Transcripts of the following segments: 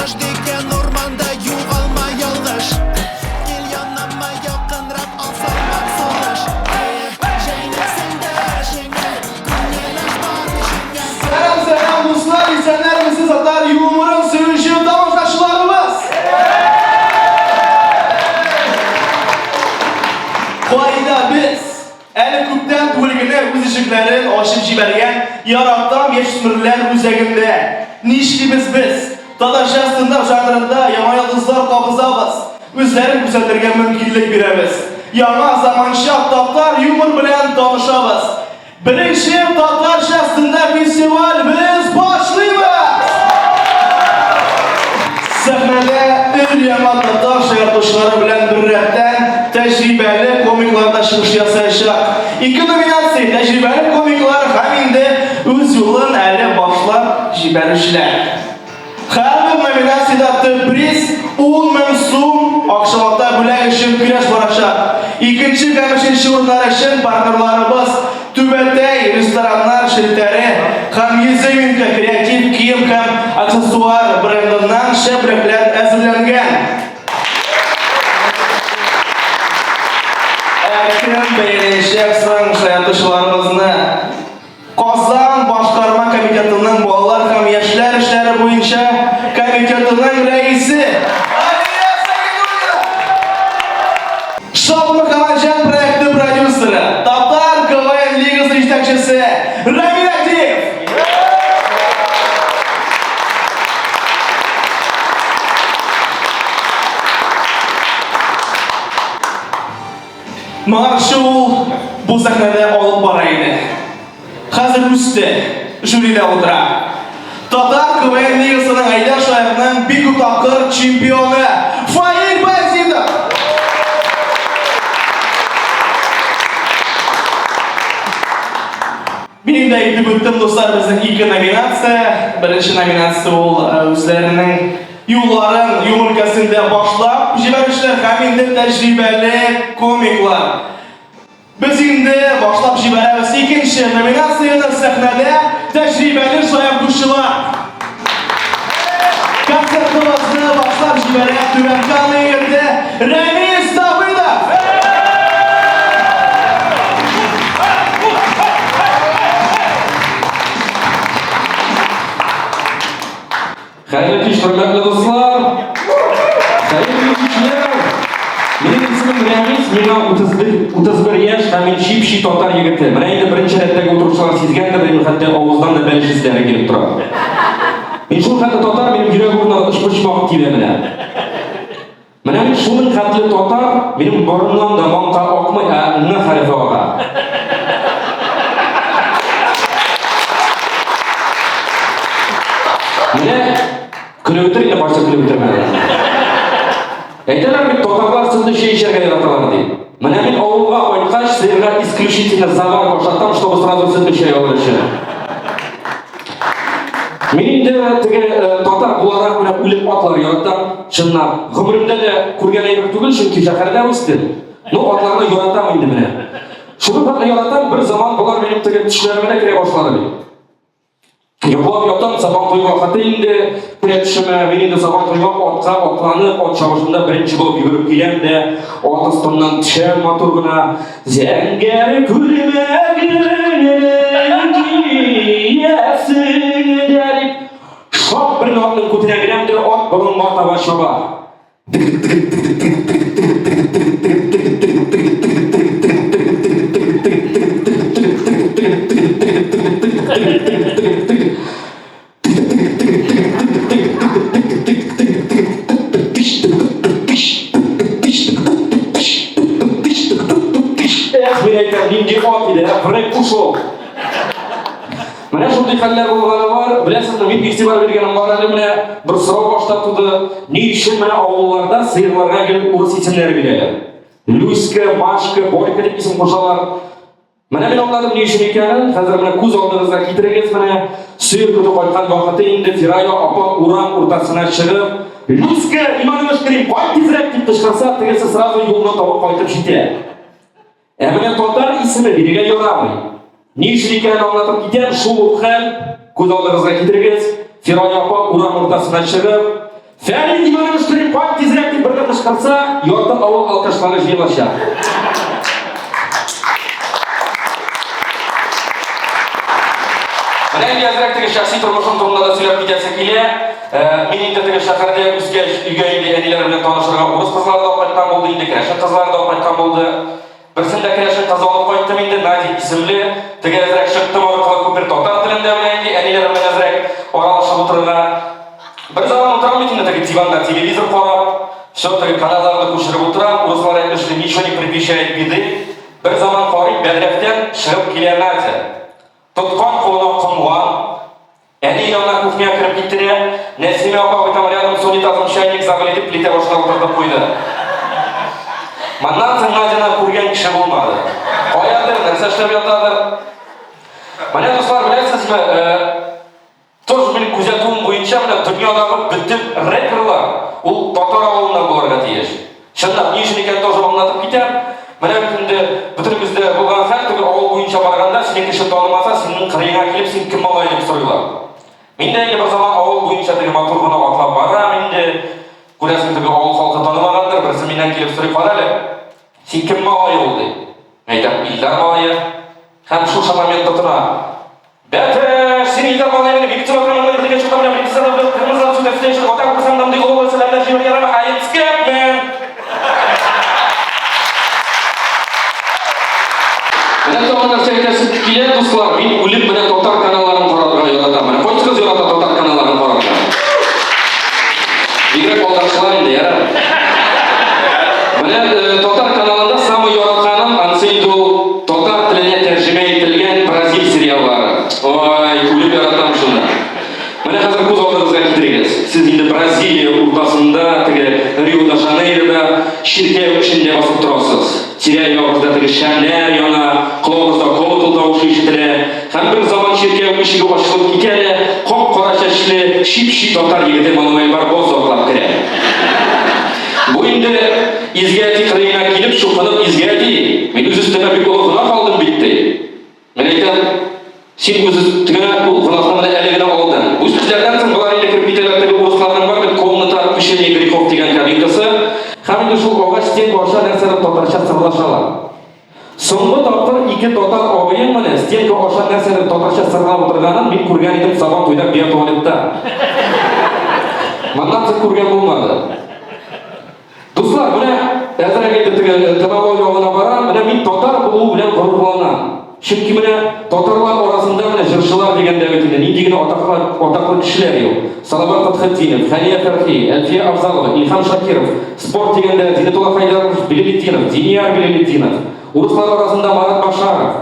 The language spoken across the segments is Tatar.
Кояш дигән урманда югалма ялгыш. Кил яныма якынрак ал салмак сулыш. Җәйнәсең дә җиңел, күңел аш бар җиңел. Сәлам, сәлам, дуслар, исәннәрмесез, татар юморын сөюче тамашачыларыбыз! Кайда без? Әле күптән түгел генә үз ишекләрен ачып җибәргән Яратам яшүсмерләр үзәгендә. Нишлибез без? Татарча стендап жанрында яңа йолдызлар кабызабыз, үзләрен күрсәтергә мөмкинлек бирәбез. Яңа заманча татар юмор белән танышабыз. Беренче татарча стендап фестиваль без башлыйбыз! Сәхнәдә өр-яңа татар шаяртучылары белән беррәттән тәҗрибәле комиклар да чыгыш ясаячак. Ике номинация, тәҗрибәле комиклар һәм инде үз юлын әле башлап җибәрүчеләр. Һәрбер номинациядә төп приз 10 мең сум акчалата бүләк өчен көрәш барачак. Икенче һәм өченче урыннар өчен партнерларыбыз Түбәтәй рестораннар челтәре һәм Еземинка креатив кием һәм аксессуар брендыннан шәп бүләкләр әзерләнгән. Ә кем бәяләячәк соң шаяртучыларыбызны? Казан башкарма комитетының балалар һәм яшьләр эшләре буенча комитетының рәисе Алия Сагидуллина. Шат Мөхәммәтҗан проекты продюсеры, Татар КВН лигасы җитәкчесе Рамил Әдиев. Моңарчы ул бу сәхнәдә алып бара иде. Хәзер үсте, жюрида утыра. Татар КВН лигасының Әйдә шаяртның бик күп тапкыр чемпионы Фаил Баязитов! Мин инде әйтеп үттем, дуслар, безнең ике номинация. Беренче номинация ул үзләренең юлларын юмор өлкәсендә башлап җибәрүчеләр һәм инде тәҗрибәле комиклар. Без инде башлап җибәрәбез икенче номинацияне сәхнәдә тәҗрибәле шаяртучылар. Концертыбызны башлап җибәрә Түбән Кама егете Рәмис Давыдов. Хәерле кич, хөрмәтле дуслар! Хәерле кичләр! Минем исемем Рәмис, миңа 31, 31 яшь һәм мин чип-чи татар егете. Менә инде беренче рәттәге утыручылар сизгәндер, минем хәтта авыздан да бәлеш исләре килеп тора. Мин шул хәтле татар, минем йөрәк урынына өчпочмак килә менә. Менә мин шуның хәтле татар, минем борыннан да маңка акмый, ә Н хәрефе ага. Менә көлеп бетер инде, кайсы көлеп бетермәде. Әйтәләр бит, татарлар сөтле чәй эчәргә яраталар ди. Менә мин авылга кайткач, сыерга исключительно заварка ашатам, чтобы сразу сөтле чәй алыр өчен. Мин инде теге э, татар буларак менә үлеп атлар яратам. Чынлап, гомеремдә дә күргән әйбер түгел, чөнки шәһәрдә үстем. Ну, атларны яратам инде менә. Шуны хәтле яратам, бер заман болар минем теге төшләремә дә керә башлады бит. Йоклап ятам, сабан туй вакыты инде, керә төшемә, мин инде сабан туйга атка атланып, ат чабышында беренче булып йөгереп киләм дә, ат астыннан төшәм матур гына. Зәңгәр күлмәгеңне киясең дә дип, шап бер атның күтенә керәм дә, ат болынга таба чаба. Эх, мин әйтәм, нинди ат иде, ә, врек ушел. Менә шундый хәлләр булганы бар. Беләсезме, мин игътибар биргәнем бар әле менә бер сорау башта туды. Ни өчен менә авылларда сыерларга гел урыс исемнәре бирәләр? Люська, Машка, Борька дип исем кушалар. Менә мин аңладым ни өчен икәнен. Хәзер менә күз алдыгызга китерегез менә сыер көтү кайткан вакыты инде Фирая апа урам уртасына чыгып, Люська, Иванович Крим, кайт тизрәк дип кычкырса, тегесе сразу юлны табып кайтып җитә. Ә менә татар исеме бирергә ярамый. Ни өчен икәнен аңлатып китәм, шул ук хәл күз алдыгызга китерегез. Фирая апа урам уртасына чыгып, Фәрит Иванович Крым, кайт тизрәк дип бер дә кычкырса, ярты авыл алкашлары җыелачак. Менә инде әзрәк теге шәхси тормышым турында да сөйләп китәсе килә. Э, мин инде теге шәһәрдә үскәч, өйгә инде әниләр белән танышырга урыс кызлары да кайткан булды, инде керәшен кызлары да кайткан булды. Берсендә керәшен кызы алып кайттым инде, Надя исемле. Теге әзрәк чыктым аркылы күпер татар телендә белә инде, әниләр белән әзрәк аралашып утырырга. Бер заман утырам бит инде теге диванда телевизор карап, все теге каналларны күчереп утырам, урыслар әйтмешли, ничего не предвещает беды. Бер заман карыйм, бәдрәфтән чыгып килә Надя. Тоткан кулына комган, Әни янына кухняга кереп китте дә, Нәсимә апа, вы там рядом с унитазом чайник забыли, дип плитә башына утыртып куйды. Моннан соң Надяны күргән кеше булмады. Каядыр, нәрсә эшләп ятадыр. Менә, дуслар, беләсезме, э, тоже минем күзәтүем буенча менә дөньядагы бөтен рэперлар ул татар авылыннан булырга тиеш. Чынлап, ни өчен икәнен тоже аңлатып китәм. Менә бит инде бөтенебездә булган хәл, теге авыл буенча барганда сине кеше танымаса, синең кырыеңа килеп, син кем малае дип сорыйлар. Мин дә инде бер заман авыл буенча теге матур гына атлап барам инде. Күрәсең, теге авыл халкы танымагандыр, берсе миннән килеп сорый, кара әле, син кем малае ул ди. Мин әйтәм, Илдар малае. Һәм шушы момент тотына. Бәтеш, син Илдар малае, Виктор Акрамовны бергә чыкта белән Виктор белән кырмызы сүтәсен чыгып ата курсаңдан ди олы сәламнәр җибәргән ярама аецкәпмен. Менә тагын нәрсә әйтәсем килә, дуслар, мин үлеп менә татар каналларын карарга яратам. Менә кайсыгыз ярата татар каналларын карарга? Бигрәк алдакчылар инде, ярар. Менә э, татар каналында самый яратканым ансы инде ул татар теленә тәрҗемә ителгән Бразил сериаллары. Ой, үлеп яратам шуны. Менә хәзер күз алдыгызга китерегез. Сез инде Бразилия уртасында, теге Рио-де-Жанейрода чиркәү эчендә басып торасыз. Тирә-ягыгызда теге шәмнәр яна, колагыгызда колокол тавышы ишетелә. Һәм бер заман чиркәү ишеге ачылып китә дә, кап-кара чәчле, чип-чи татар егете Мануэль Барбоза атлап керә. Бу инде Изге әти кырыена килеп, чукынып, Изге әти, мин үз өстемә бик олы гөнаһ алдым бит, ди. Мин әйтәм, син үз өстеңә ул гөнаһны менә әле генә алдың. Бу сүзләрдән соң болар инде кереп китәләр, теге урысларның бар бит комната отпущения грехов дигән кабинкасы. Һәм инде шул агач стенка аша нәрсәдер татарча сырлашалар. Соңгы тапкыр ике татар абыең менә стенка аша нәрсәдер татарча сырлап утырганын мин күргән идем Сабан туйда биотуалетта. Моннан соң күргән булмады. Дуслар, менә әзрәк инде теге э, тәмамлау ягына барам. Менә мин татар булу белән горурланам. Чөнки менә татарлар арасында менә җырчылар дигәндә бит инде нинди генә атаклы, атаклы кешеләр юк. Салават Фәтхетдинов, Хәния Фәрхи, Әлфия Авзалова, Илһам Шакиров, спорт дигәндә Зиннәтулла Хәйдәров, Билалетдинов, Динияр Билалетдинов, урыслар арасында Марат Башаров.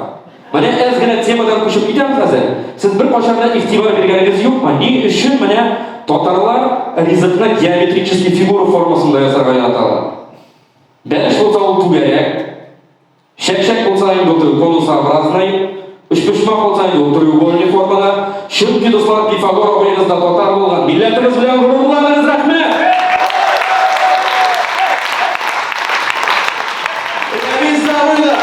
Менә әз генә темадан күчеп китәм хәзер. Сез беркайчан да игътибар биргәнегез юкмы? Ни өчен менә татарлар ризыкны геометрический фигура формасында ясарга яраталар? Бәлеш булса ул түгәрәк, Чәк-чәк булса инде ул конусообразный, өчпочмак булса инде ул треугольный формада. Чөнки, дуслар, Пифагор абыегыз да татар булган. Милләтебез белән горурланыгыз, рәхмәт! Рәмис Давыдов!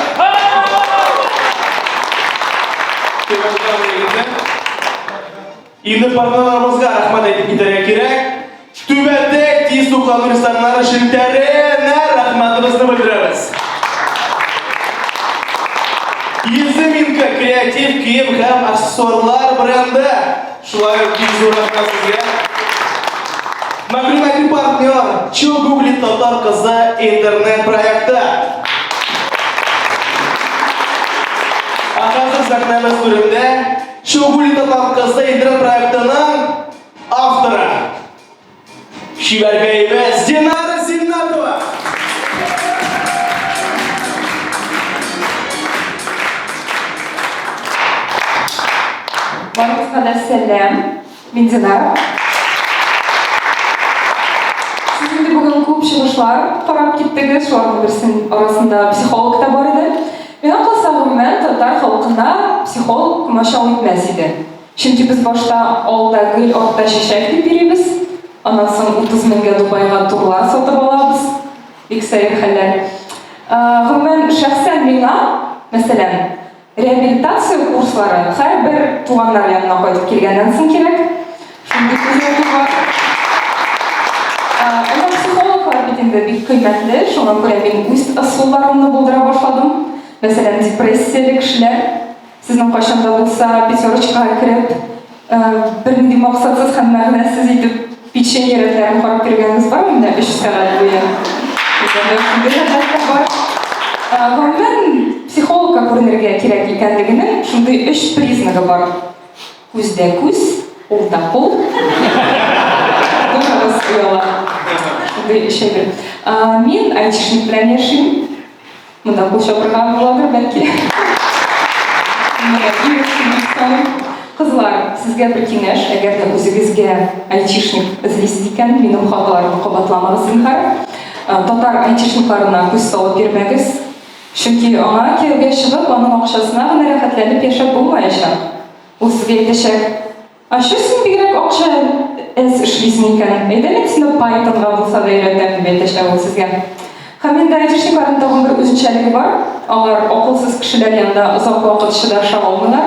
Инде партнерларыбызга рәхмәт әйтеп китәргә кирәк. Түбәтәй тиз туклану рестораннары челтәренә рәхмәтебезне белдерәбез. Изюминка креатив кием һәм аксессуарлар бренды. Шулай ук бик зур рәхмәт сезгә. Мәгълүмати партнер Чо гуглит татар кызы интернет проекты. Ә хәзер сәхнәбез түрендә Чо гуглит татар кызы интернет проектының авторы Чибәркәебез Динара Зиннатова. Барыгызга да сәлам. Мин Динара. Сез инде бүген күп чыгышлар карап киттегез, шуларның берсен арасында психолог та бар иде. Миңа калса, гомумән, татар халкына психолог комачау итмәс иде. Чөнки без башта алда гөл, артта чәчәк дип йөрибез. Аннан соң 30 меңгә Дубайга турлар сатып алабыз. Бик сәер хәлләр. Гомумән, шәхсән миңа, мәсәлән, реабилитация курслары һәрбер туганнар янына кайтып килгәннән соң кирәк. Шундый күзәтү бар. Әмма психологлар бит инде бик кыйммәтле, шуңа күрә мин үз ысулларымны булдыра башладым. Мәсәлән, депрессияле кешеләр сезнең кайчан да булса пятерочкага кереп, бернинди максатсыз һәм мәгънәсез итеп печенье рәтләрен карап йөргәнегез бармы менә өч сәгать буе? Миндә шундый гадәт тә бар. Гомумән, психологка күренергә кирәк икәнлегенең шундый өч признагы бар. Күздә күз, кулда кул. Духыгыз ояла. Шундый өч әйбер. Мин айтишник белән яшим. Монда кул чабырга буладыр, бәлки. Менә ирек саныйм. Кызлар, сезгә бер киңәш, әгәр дә үзегезгә айтишник эзлисез икән, минем хаталарымны кабатламагыз, зинһар. Татар айтишникларына күз салып йөрмәгез. Чөнки аңа кияүгә чыгып, аның акчасына гына рәхәтләнеп яшәп булмаячак. Ул сезгә әйтәчәк, А чё син бигрәк акча әз эшлисең икән, әйдә мин сине Python-га булса да өйрәтәм, дип әйтәчәк ул сезгә. Һәм инде айтишникларның тагын бер үзенчәлеге бар, алар акылсыз кешеләр янында озак вакыт чыдаша алмыйлар.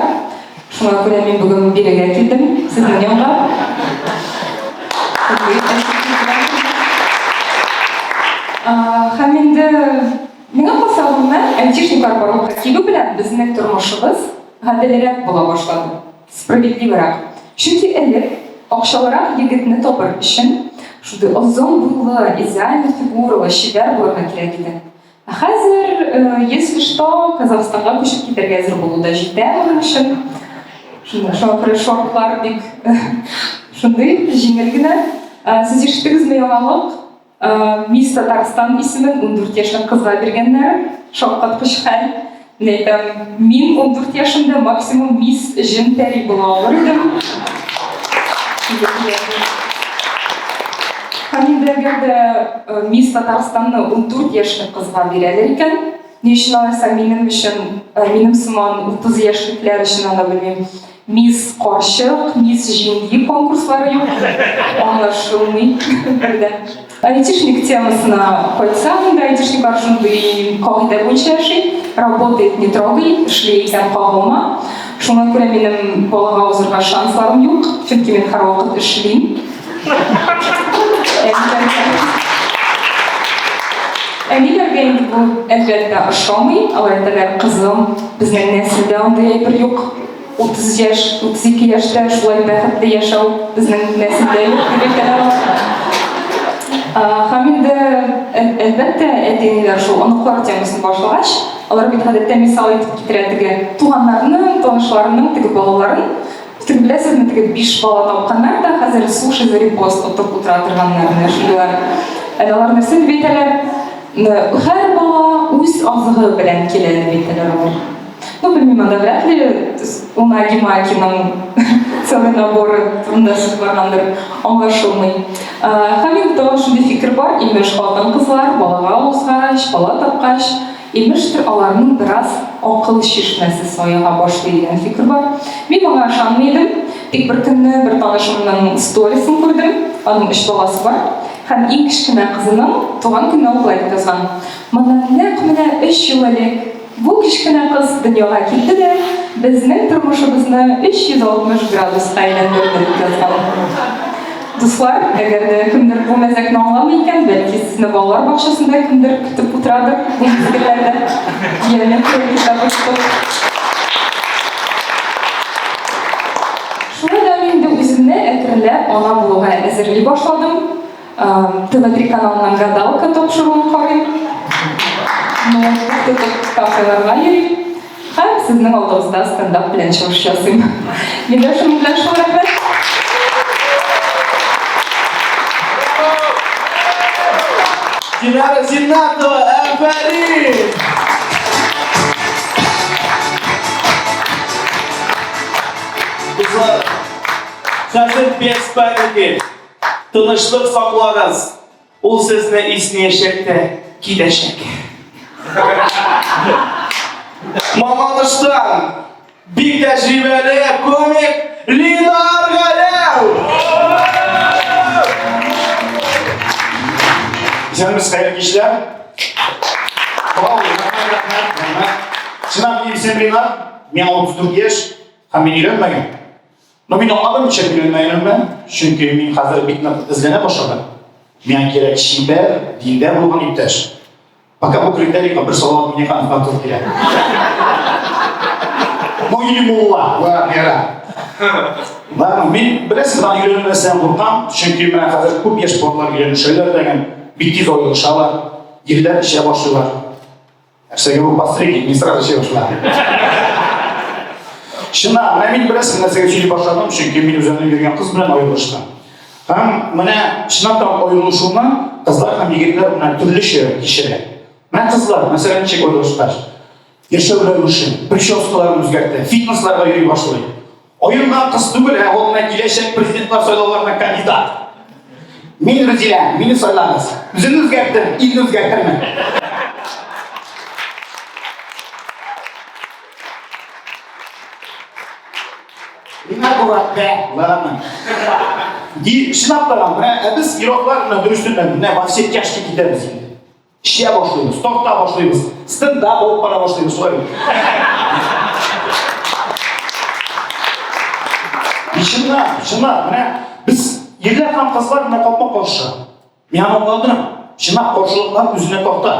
Шуңа күрә мин бүген бирегә килдем, сезнең янга. Һәм инде миңа калса, гомумән, айтишниклар барлыкка килү белән безнең тормышыбыз гаделрәк була башлады. Справедливырак. Чөнки элек, акчалырак егетне табыр өчен, шундый озын буйлы, идеальный фигуралы, чибәр булырга кирәк иде. Ә хәзер, если что, Казахстанга күчеп китәргә әзер булу да җитә моның өчен. Шунда шуңа күрә шортлар бик шундый җиңел генә. Сез ишеттегезме яңалык? Мисс Татарстан исемен 14 яшьлек кызга биргәннәр. Шаккаткыч хәл. Мин әйтәм, мин 14 яшемдә максимум мисс җен-пәри була алыр идем. Һәм инде әгәр дә мисс Татарстанны 14 яшьлек кызга бирәләр икән, ни өчен алайса минем өчен, минем сыман 30 яшьлекләр өчен аны белмим. Мисс карчык, мисс җиңги конкурслары юк. Аңлашылмый бер дә. Айтишник темасына кайтсак, инде айтишниклар шундый кагыйдә буенча яши. Работает, не трогай, эшли икән, кагылма. Шуңа күрә минем балага узырга шансларым юк, чөнки мин һәрвакыт эшлим. Әниләргә инде бу, әлбәттә, ошамый. Алар әйтәләр, кызым, безнең нәселдә андый әйбер юк. 30 яшь, 32 яшьтә шулай бәхетле яшәү безнең нәселдә юк, дип әйтәләр алар. Һәм инде, әлбәттә, әти-әниләр шул оныклар темасын башлагач, алар бит гадәттә мисал итеп китерә теге туганнарының, танышларының теге балаларын. Теге беләсезме, теге биш бала тапканнар да, хәзер суши за репост отып утыра торганнар, менә шундыйлар. Әле алар нәрсә дип әйтәләр? Һәр бала үз азыгы белән килә дип әйтәләр алар. Ну, белмим, анда вряд ли унаги-макиның целый наборы турында сүз баргандыр, аңлашылмый. Һәм инде тагын шундый фикер бар, имеш, хатын-кызлар балага узгач, бала тапкач, Имештер, аларның бераз акыл чишмәсе саега башлый дигән фикер бар. Мин моңа ышанмый идем. Тик бер көнне бер танышымның сторисын күрдем. Аның өч баласы бар. Һәм иң кечкенә кызының туган көненә ул болай дип язган, Моннан нәкъ менә өч ел элек бу кечкенә кыз дөньяга килде дә, безнең тормышыбызны 360 градуска әйләндерде, дип язган. Дуслар, әгәр дә кемдер бу мәзәкне аңламый икән, бәлки сезне балалар бакчасында кемдер көтеп утырадыр бу мизгелләрдә. Геометрия китабы тотып. Шулай да мин инде үземне әкренләп ана булуга әзерли башладым. ТВ3 каналыннан Гадалка тапшыруын карыйм. Ноутбук тотып кафеларга йөрим. Һәм сезнең алдыгызда стендап белән чыгыш ясыйм. Мин дә шуның белән шул рәхмәт. Динара Зиннатова, афәрин! Дуслар, хәзер без паники. Тынычлык саклагыз. Ул сезне иснәячәк тә китәчәк. Мамадыштан бик тәҗрибәле комик Линар Галәү! Исәнмесез, хәерле кичләр. Вау, рәхмәт, рәхмәт, рәхмәт. Чынлап минем исемем Линар, миңа 34 яшь һәм мин өйләнмәгән. Но мин аңладым, ничек өйләнмәгәнемне, чөнки мин хәзер бик нык эзләнә башладым. Миңа кирәк чибәр, диндә булган иптәш. Пока бу критерийга бер Салават Миннехановка туры килә. Ну или мулла, ладно, яра. Ладно, мин беләсез, мин өйләнү нәрсәдән куркам, чөнки менә хәзер күп яшь балалар өйләнешәләр дигән, бик тиз аерылышалар, ирләр эчә башлыйлар. Нәрсәгә бу посредник, мин сразу эчә башладым. Чынлап, менә мин беләсез нәрсәгә сөйли башладым, чөнки мин үземнең йөргән кыз белән аерылыштым. Һәм менә чынлап та аерылышуны кызлар һәм егетләр менә төрлечә кичерә. Менә кызлар, мәсәлән, ничек аерылышкач, яшәү рәвешен, прическаларын үзгәртә, фитнесларга йөри башлый. Аерылган кыз түгел, ә ул менә киләчәк президентлар сайлауларына кандидат. Мин Рузилә, мине сайлагыз. Үземне үзгәрттем, илне үзгәртермен. Миңа куәттә, ладно. Ди, чынлап та, менә ә без ир-атлар менә дөрестән дә менә во все тяжкие китәбез инде. Эчә башлыйбыз, тарта башлыйбыз, стендап алып бара башлыйбыз, шулай бит. Чынлап, чынлап, менә без ирләр һәм кызлар менә капма-каршы. Мин аны аңладым. Чынлап каршылыклар үзенә тарта.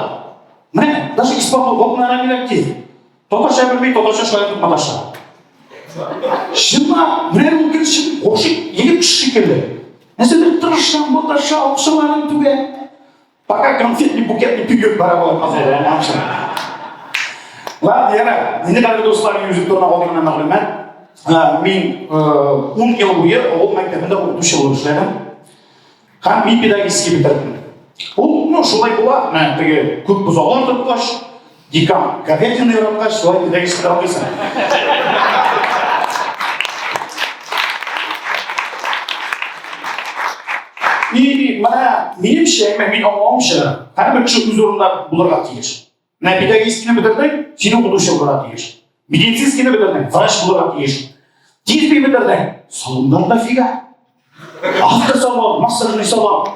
Менә даже исбатлы вот менә Рамил Әптиев. Татарча белми, татарча шаяртып маташа. Чынлап, менә ул кеше чын гашыйк егет кеше шикелле. Нәрсәдер тырыша, маташа, акчаларын түгә. Пока конфетный букетный период бара була казалар. Ладно, яра. Инде кадерле дуслар, мин үзем турында гади генә мәгълүмат. Мин 10 ел буе авыл мәктәбендә укытучы булып эшләдем. Һәм мин педагогический бетердем. Ул, ну, шулай була, менә теге күп бозаулар тоткач, декан говядина яраткач, шулай педагогический алмыйсың. И менә минемчә, мин аңлавымча, һәрбер кеше үз урынында булырга тиеш. Менә педагогическийны бетердең, син укытучы булырга тиеш. Медицинскийны бетердең, врач булырга тиеш. Тизби бетердең, салоннар дофига. Автосалон, массажный салон.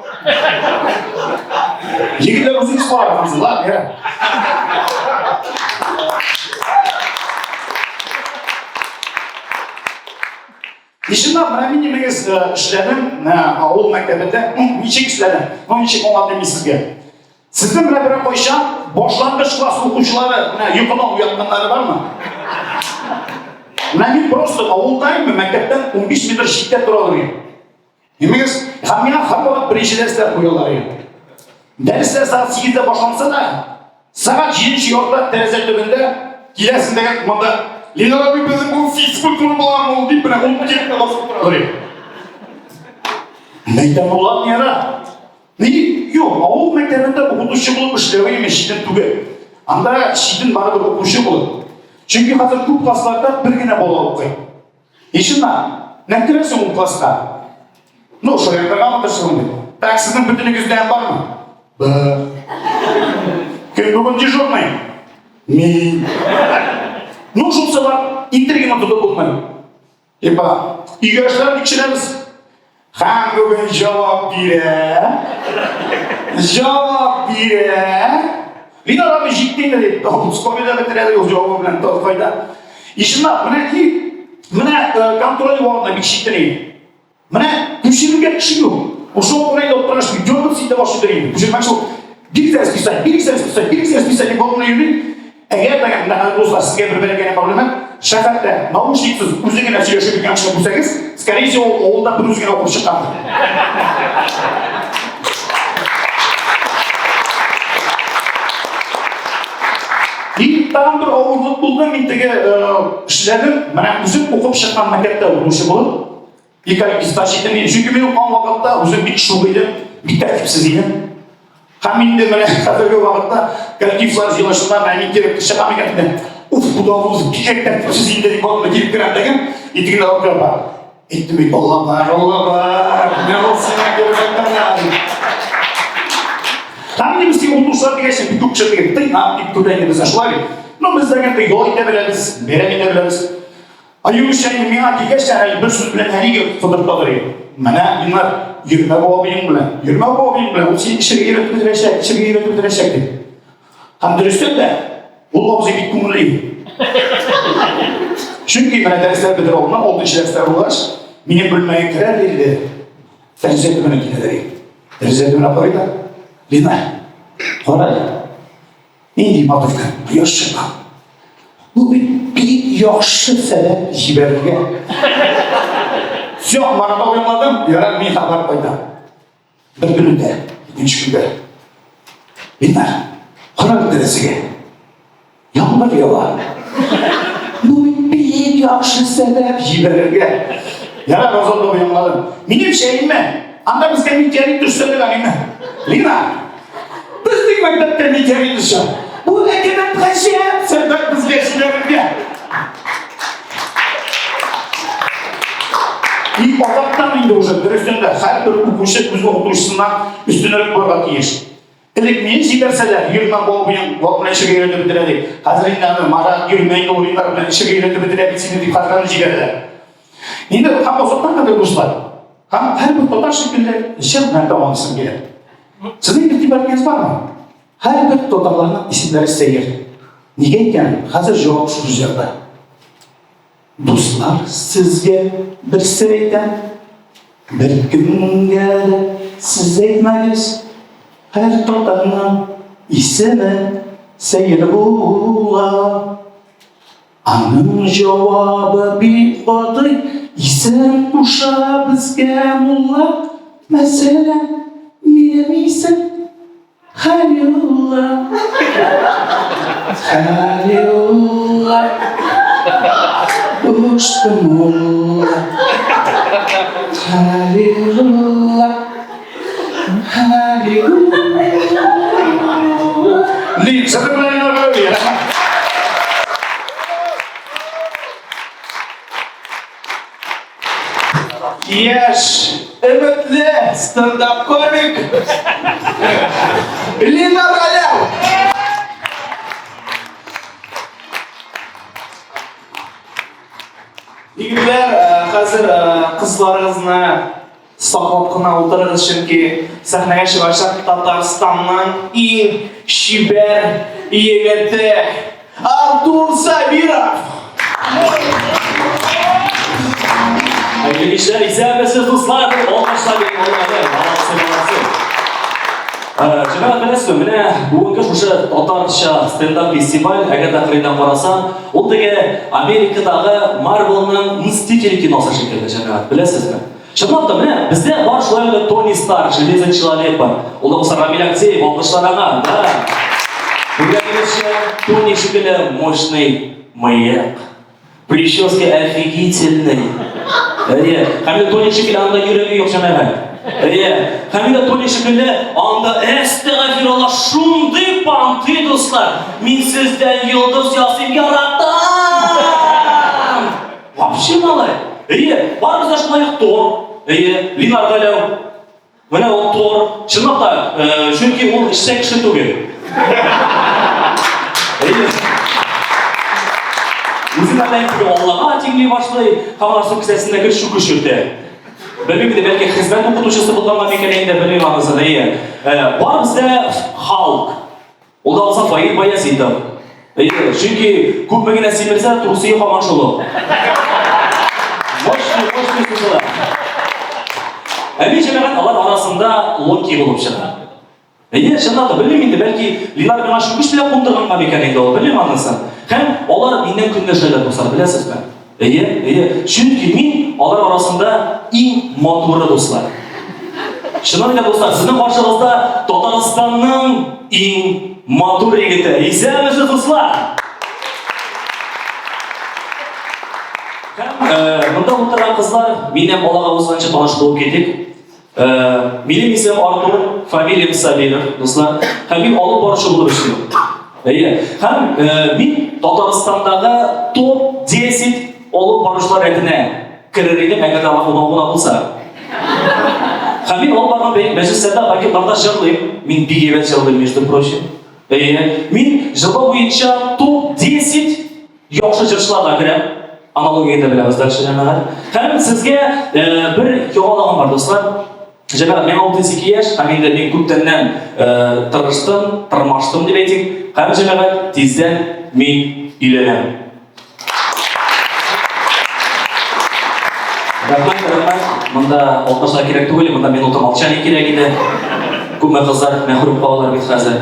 Егетләр үзегез карагыз, ладно, яра. И чынлап, менә мин нимәгез эшләдем, менә авыл мәктәбендә, ну, ничек эшләдем, ну, ничек аңлатыйм мин сезгә. Сезнең менә берәр кайчан башлангыч класс укучылары менә йокыдан уятканнары бармы? Менә мин просто авылда идем, мәктәптән 15 метр читтә тора идем. Нимәгез? Һәм миңа һәрвакыт беренче дәресләр куялар иде. Дәресләр сәгать 8-дә башланса да, сәгать 7-нче яртыда тәрәзә төбендә киләсең дигән монда Ленар абый безнең бу физкультура буламы ул дип менә ул килеп тә басып тора. Мәйтәм, ладно, яра. Ни? Юк, авыл мәктәбендә укытучы булып эшләве имеш читен түгел. Анда читен барыбер укучы булып. Чөнки хәзер күп классларда бер генә бала укый. И чыннан, нәкъ керәсең ул класска. Ну, шаяртырга маташасың бит. Так, сезнең бөтенегездә бармы? Бар. Кем бүген дежурный? Мин. Ну, шул сабак интриганы тотып булмый. Типа, өйгә эшләр тикшерәбез. Һәм бүген җавап бирә. Җавап бирә. Линар абый җитте инде дип, скобида бетерә ул җавабы белән тагы кайда. И чынлап, менә и менә контроль вакытында бик читен иде. Менә күчерергә кеше юк. Ошо күрә инде аптыраш, дергаться итә башлыйдыр инде. Күчермәкче ул. Бик тә расписание, бик тә расписание, бик тә расписание булып йөри. Әгәр дә менә хәзер дуслар сезгә бер бәләкәй мәгълүмат, шәһәрдә наушниксыз үзе генә сөйләшеп йөргән кешене күрсәгез, скорее всего, ул авылда бер үзе генә укып чыккандыр. И тагын бер авырлык булды, мин теге эшләдем, менә үзем укып чыккан мәктәптә укытучы булып, Ике ай пистач идем мин. Чөнки мин укыган вакытта үзем бик шук идем, бик тәртипсез идем. Һәм инде менә хәзерге вакытта коллективлар җыелышында менә мин килеп чыгам икән инде. Уф, бу да ул бигрәк тәртипсез инде дип алдыма килеп керәм дигән, и тегеләр алып керә. Әйттем бит, Алла бар, Алла бар. Менә ул сиңа килеп әйтәм. Һәм инде без укытучылар дигәч, бик күп кеше теге тыйнак дип көтә инде безне, шулай бит. Ну, без дә инде ял итә беләбез, бәйрәм итә беләбез. Аюша инде миңа килгәч тә әле бер сүз белән әнигә котыртадыр инде. Менә, Илнар, йөрмә бу абыең белән, йөрмә бу абыең белән, ул сине эчәргә өйрәтеп бетерәчәк, эчәргә өйрәтеп бетерәчәк дип. Һәм дөрестән дә, ул абзый бик күңелле иде. Чөнки менә дәресләр бетер алдыннан, алтынчы дәресләр булгач, минем бүлмәгә керә дә инде, тәрәзә төбенә килә дә. Тәрәзә төбенә карый да, Лина, кара әле. Нинди матур көн, кояш чыккан. Бу бит бик яхшы сәбәп җибәрергә. Все, Марат абый аңладым, ярар, мин хәбәр кайтам. Бер көн үтә, икенче көндә. Линар, кара әле тәрәзәгә. Яңгыр ява. Бу бит бик яхшы сәбәп җибәрергә. Ярар, Азат бабай аңладым. Минемчә, әйме, анда безгә метеорит төшсә дә әйме. Лина, безнең мәктәптә метеорит төшә. Бу әкәмәт гаҗәп сәбәп безгә җибәрергә. И азактан инде уже дөрестән дә һәрбер укучы үз укытучысыннан өстенрәк булырга тиеш. Элек мине җибәрсәләр, йөрмә бабыең, баб белән эшергә өйрәтеп бетерә дип. Хәзер инде аны Марат, йөрмә инде ул Ринар белән эшергә өйрәтеп бетерә бит сине дип хәзер аны җибәрәләр. Инде һәм озактан кадәр дуслар. Һәм һәрбер татар шикелле җыр белән тәмамлыйсым килә. Сезнең игътибар иткәнегез бармы? Һәрбер татарларның исемнәре сәер. Нигә икән? Хәзер җавап шушы җырда. Дуслар, сезгә бер сер әйтәм. Беркемгә дә сез әйтмәгез. Һәр татарның исеме сәер була. Аның җавабы бик гади, исем куша безгә мулла. Мәсәлән, минем исем Халиулла. Халиулла. Ушты мулла. Халиулла. Халиулла. Ни, сәбәп белән инде. Яшь, өметле стендап-комик Линар Галәү! Егетләр, э, хәзер э, кызларыгызны саклап кына утырыгыз, чөнки сәхнәгә чыгачак Татарстанның иң чибәр егете Артур Сабиров! Хәерле кичләр, исәнмесез, дуслар! Алкышлар биреп алыйк әле. Молодцы, молодцы. Җәмәгать, беләсезме, менә бүгенге шушы татарча стендап фестиваль, әгәр дә кырыйдан карасаң, ул теге Америкадагы Марвелның Мстители киносы шикелле, җәмәгать, беләсезме? Чынлап та, менә бездә бар шулай ук Тони Старк, Железный человек бар. Ул да булса Рамиль Актеев, алкышлар аңа, да. Күргәнегезчә, Тони шикелле мощный мыек. Прическа офигительный. Әйе, һәм дә Тони шикелле анда йөрәге юк, җәмәгать. Әйе, һәм дә Тони шикелле анда әстәгафирулла шундый понты, дуслар. Мин сездән йолдыз ясыйм, яратам! Вообще малай. Әйе, барыбыз да шулай ук Тор. Әйе, Линар Галәү. Менә ул Тор. Чынлап та, э, чөнки ул эшчә кеше түгел. Әйе. Үзен әллә инде Аллага тиңли башлый, һәм аннан соң кесәсендә гел чүкеч йөртә. Белмим инде, бәлки хезмәт укытучысы булганга микән инде, белмим анысын, әйе. Э, бар бездә Халк. Ул да булса Фаил Баязитов. Әйе, чөнки күпме генә симерсә, трусые һаман шул ук. Мощный, мощный сузыла. Ә мин җәмәгать алар арасында Локи булып чыга. Әйе, чынлап та, белмим инде, бәлки Линар миңа чүкеч белән кундырганга микән инде ул, белмим анысын. Һәм алар миннән көнләшәләр, дуслар, беләсезме? Әйе, әйе. Чөнки мин алар арасында иң матуры, дуслар. Чыннан да, дуслар, сезнең каршыгызда Татарстанның иң матур егете. Исәнмесез, дуслар! Һәм э, монда утырган кызлар миннән балага узганчы таныш булып китик. Э, минем исемем Артур, фамилиям Сабиров, дуслар. Һәм мин алып баручы булып эшлим. Әйе. Һәм э, мин Татарстандагы топ-10 алып баручылар рәтенә керер идем, әгәр дә алар унау гына булса. Һәм мин алып барган мәҗлесләрдә, банкетларда җырлыйм. Мин бик әйбәт җырлыйм, между прочим. Әйе. Мин җырлау буенча топ-10 Яхшы җырчыларга керәм. Аналогияне дә беләбез дальше, җәмәгать. Һәм сезгә э, бер яңалыгым бар, дуслар. Җәмәгать, миңа 32 яшь, һәм инде мин күптәннән э, тырыштым, тырмаштым дип әйтик. Һәм җәмәгать, тиздән мин өйләнәм. Рәхмәт, рәхмәт. Монда алкышлар кирәк түгел, монда минута молчания кирәк иде. Күпме кызлар мәхрүм калалар бит хәзер.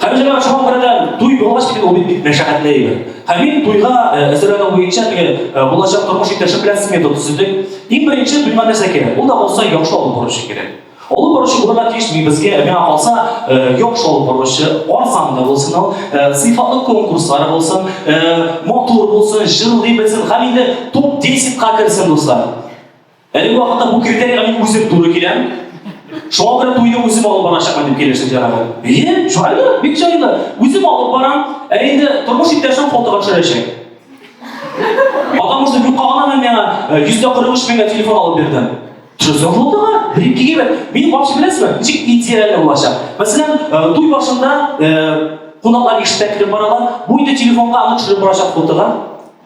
Һәм җәмәгать шуңа күрә дә туй булгач бит ул бит бик мәшәкатьле әйбер. Һәм мин туйга э, әзерләнү буенча теге э, булачак тормыш иптәшем белән смета төзедек. Иң беренче туйга нәрсә кирәк? Ул да булса яхшы алып баручы кирәк. Алып баручы булырга тиеш, мин безгә, миңа калса, э, яхшы алып баручы, арзан да булсын ул, э, сыйфатлы конкурслар булсын, э, матур булсын, җырлый белсен һәм инде топ-10 ка керсен, дуслар. Әлеге вакытта бу критерийга мин үзем туры киләм. Шуңа күрә туйны үзем алып барачакмын дип килештек җәмәгать. Әйе, җайлы, бик җайлы. Үзем алып барам, ә инде тормыш иптәшем фотога төшерәчәк. Потому что юкка гына мин миңа 143 меңгә телефон алып бирдем. Төшерсәң фотога, бер ике әйбәт. Минем вообще беләсезме, ничек идеально булачак. Мәсәлән, туй башында кунаклар ишектән кереп баралар, бу инде телефонга аны төшереп барачак фотога,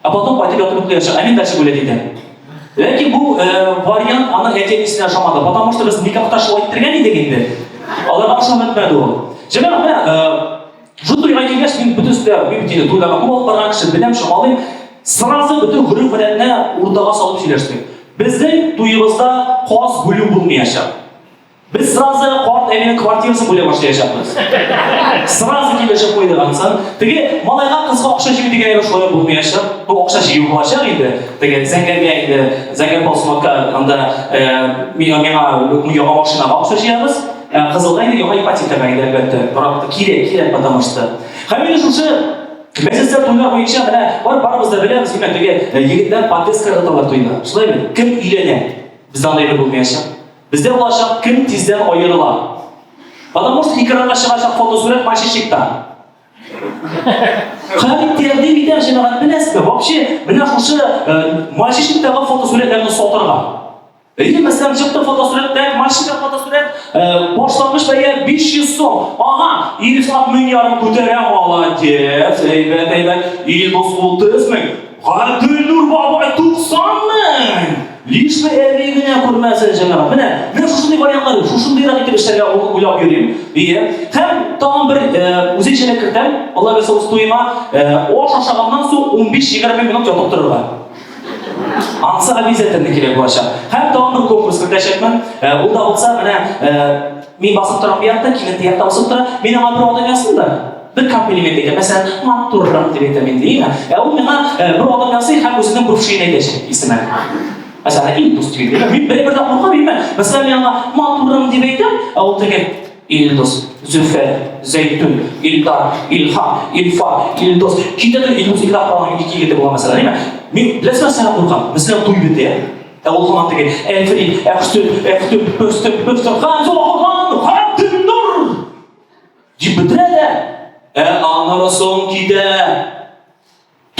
а потом кайтып ятып йоклаячак. Ә мин дальше гулять итәм. Ләкин бу вариант аның әти-әнисенә ошамады, потому что без никахта шулай иттергән идек инде. Аларга ошап бетмәде ул. Җәмәгать, менә Шул туйга килгәч, мин бөтенесе дә, мин бит инде туйларга күп алып барган кеше, беләм, чамалыйм. Сразу бөтен гореф-гадәтне уртага салып сөйләштек. Безнең туебызда каз бүлү булмаячак. Без сразу карт әбинең квартирасын бүлә башлаячакбыз. Сразу килешеп куйдык ансын. Теге малайга кызга акча җыю дигән әйбер шулай булмаячак. Бу акча җыю булачак инде. Теге зәңгәргә инде, зәңгәр полсмакка анда миңа яңа машинага акча җыябыз. Ә кызылга инде яңа ипотекага инде әлбәттә. Бірақ кирәк, кирәк, потому что. Һәм инде шушы мәҗлесләр туйлар буенча менә бар барыбыз да беләбез, димәк, теге егетләр подвеска ыргыталар туйда. Шулай бит? Кем өйләнә? Бездә андый әйбер булмаячак. Бездә булачак, кем тиздән аерыла. Потому что экранга чыгачак фотосурәт мальчишникта. Һәм тәкъдим итәм, җәмәгать, беләсезме, вообще менә шушы мальчишниктагы фотосурәтләрне сатырга. Әйе, мәсәлән, чыкты фотосурәт, так, машина фотосурәт, башлангыч бәя 500 сум. Ага, Илфат мең ярым күтәрә, молодец, әйбәт, әйбәт. Илдус 30 мең. Габделнур бабай 90 мең. Лишь бы әби генә күрмәсен, җәмәгать. Менә, менә шушындый вариантлар, шушындыйрак итеп эшләргә уйлап йөрим. Әйе. Һәм тагын бер үзенчәлек кертәм, Алла бирсә үз туема, аш ашаганнан соң 15-20 минут ятып торырга. Ансы обязательно кирәк булачак. Һәм тагын бер конкурс кертәчәкмен. Ул да булса, менә мин басып торам бу якта, килен теге якта басып тора. Мин аңа бер адым ясыйм да, бер комплимент әйтәм. Мәсәлән, матуррак дип әйтәм инде, әйеме? Ә ул миңа бер адым ясый һәм үзенең бывшиен әйтәчәк исемен. Мәсәлән, Илдус дип әйтә. Мин бер-бер дә куркам, әйеме? Мәсәлән, мин аңа матурым дип әйтәм, ә ул теге Илдус, Зөфәр, Зәйтүн, Илдар, Илһам, Илфар, Илдус. Китә дә Илдус ике тапкыр аның ике егете була мәсәлән, әйме? Мин беләсезме нәрсәгә куркам? Мәсәлән, туй бетә. Ә ул һаман теге Әлфри, Әхтү, Әхтү, Пөстү, Пөстү, Хан, Зулахан, Габденнур дип бетерә дә, ә аннары соң китә.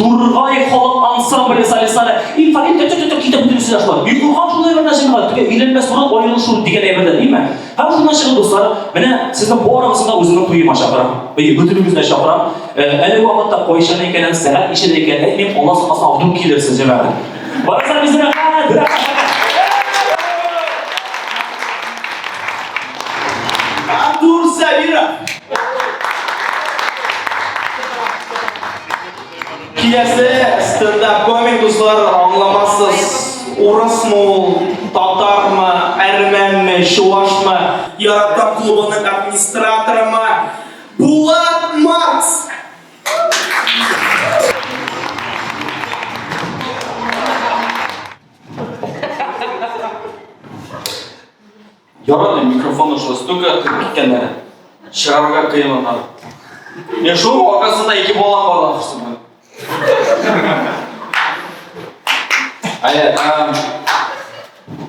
Тургай халык ансамбле солистлары Илфар тө тө тө китә бөтенесе дә шулай. Мин куркам шундый бер нәрсә миңа, теге өйләнмәс борын аерылышу дигән әйбердән, димме? Һәм шуннан чыгып, дуслар, менә сезнең барыгызны да үземнең туема чакырам. Әйе, бөтенегезне дә чакырам. Әлеге вакытта кайчан икәнен, сәгать ничәдә икәнен әйтмим, Алла сакласын, авдук килерсез, җәмәгать. Барыгызга бик рәхмәт! Рәхмәт! Артур Сабиров! Киләсе стендап комик дуслар аңламассыз, урысмы ул, татармы, әрмәнме, чуашмы, Яратам клубының администраторымы, Булат Маркс! Ярамый микрофонны шулай стука кереп киткәннәр. Чыгарырга кыен аннары. Мин шул аркасында ике балам бар ахрысы. Әйе,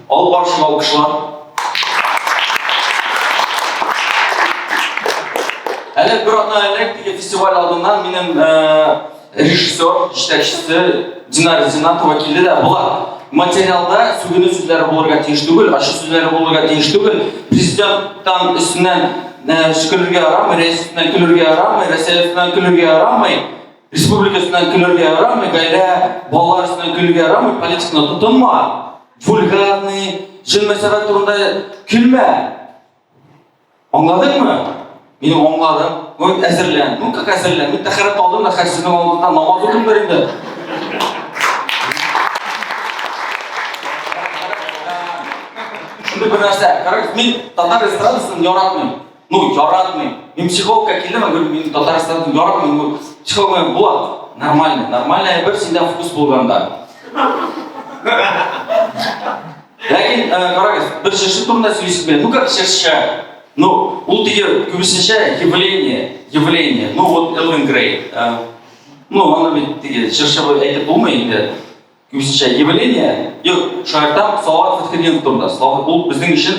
алып барышым алкышлар. Әле бер атна элек теге фестиваль алдыннан минем режиссер, җитәкчесе Динара Зинатова килде дә, болар материалда сүгенү сүзләре булырга тиеш түгел, ачы сүзләре булырга тиеш түгел, президенттан өстеннән көлергә ярамый, рәис өстеннән көлергә ярамый, Россия өстеннән көлергә ярамый, республика өстеннән көлергә ярамый, гаилә, балалар өстеннән көлергә ярамый, политиканы тотынма, вульгарный, җен мәсьәлә турында көлмә. Аңладыңмы? Мин аңладым. Ну, әзерлән. Ну, как әзерлән? Мин тәхәрәт алдым да, хәзер сезнең алдында намаз укыйм инде. бер нәрсә. Карагыз, мин татар эстрадасын яратмыйм. Ну, яратмыйм. Мин психологка килдем, говорю, мин татар эстрадасын яратмыйм. Ну, психолог миңа, Булат, нормально, нормально әйбер синдә вкус булганда. Ләкин, э, карагыз, бер чыршы турында сөйлисез белән. Ну, как чыршы? Ну, ул теге күбесенчә явление, явление. Ну, вот Элвин Грей. Э, ну, аны бит теге чыршы әйтеп булмый инде. Күбесенчә явление. Юк, шаяртам, Салават Фәтхетдинов турында. Салават ул безнең өчен,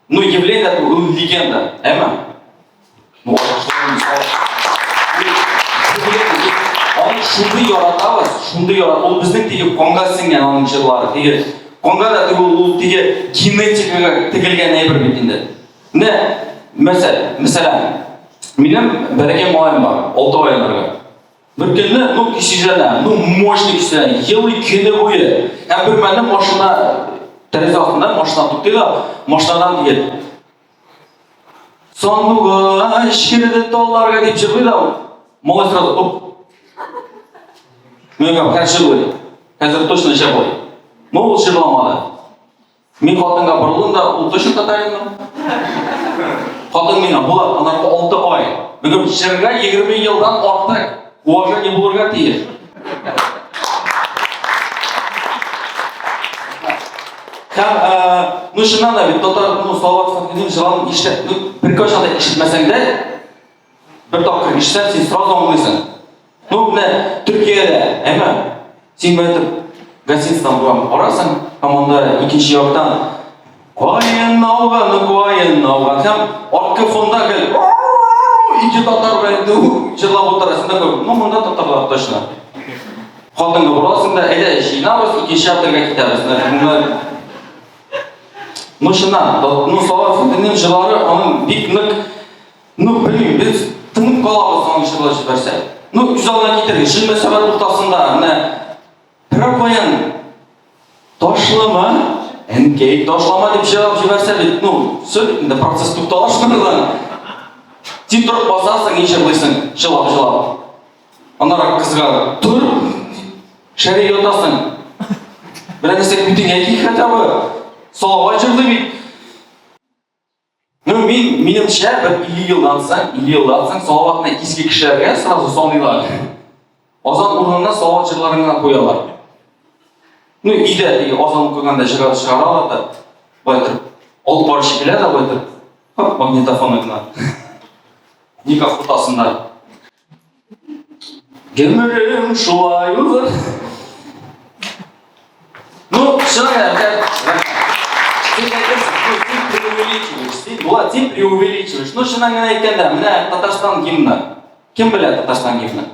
ну, явление ул легенда, әйме? Ну, Аны шундый яратабыз, шундый ярат. Ул безнең теге канга сеңгән аның җырлары. Теге канга да теге ул теге генетикага тегелгән әйбер бит инде. Менә мәсәл, мәсәлән, минем бәләкәй малаем бар, 6 айларга. Бер көнне, ну, көйсезләнә, ну, мощный көйсезләнә, елый көне буе. Һәм бер мәлне машина тәрәзә астында машина туктый да, машинадан теге Сандугач керде талларга дип җырлый да ул. Малай сразу, оп. Мин әйтәм, хәзер җырлый. Хәзер точно җырлый. Но ул җырламады. Мин хатынга борылдым да, ул точно татаринмы? Хатын миңа, Булат, анарга 6 ай. Бүген җырга 20 елдан артык уважение булырга тиеш. Һәм, э, ну, чыннан да бит татар, ну, Салават Фәтхетдинов җырларын ишетә, ну, беркайчан да ишетмәсәң дә, бер тапкыр ишетсәң, син сразу аңлыйсың. Ну, менә Төркиядә, әйме? Син менә итеп гостиницадан була барасың, һәм анда икенче яктан каен ауган, каен ауган һәм арткы фонда гел ике татар белән җырлап утыра. Син такой, ну, монда татарлар точно. Хатынга борыласың да, әйдә, җыйнабыз, икенче отельгә китәбез. Ну, чыннан, ну, Салават Фәтхетдиннең җырлары аның бик нык, ну, белмим, без тынып калабыз аның җырлап җибәрсә. Ну, күз алдына китерегез, чын мәсәлән уртасында, менә беркаян ташлама, әнкәй, ташлама дип җырлап җибәрсә бит, ну, все бит инде процесс туктала шуннан. Син торып басасың, и җырлыйсың, җылап-җылап. Аннары кызга тор, шәрә ятасың. Берәр нәрсә күтеңә ки хотя бы. Салават җырлый бит. Ну, мин, минемчә, бер 50 елдан соң, 50 елдан соң Салаватны иске кешеләргә сразу саныйлар. Азан урынына Салават җырларын гына куялар. Ну, өйдә теге азан укыганда җырлар чыгаралар да, былай торып, алып баручы килә дә былай торып, хоп, магнитофоны гына. Никах уртасында. Гомерем шулай узыр. Ну, чыннан да, син әйтерсең, ну, син преувеличиваешь, син, Булат, син преувеличиваешь. Ну, чыннан гына әйткәндә, менә Татарстан гимны. Кем белә Татарстан гимны?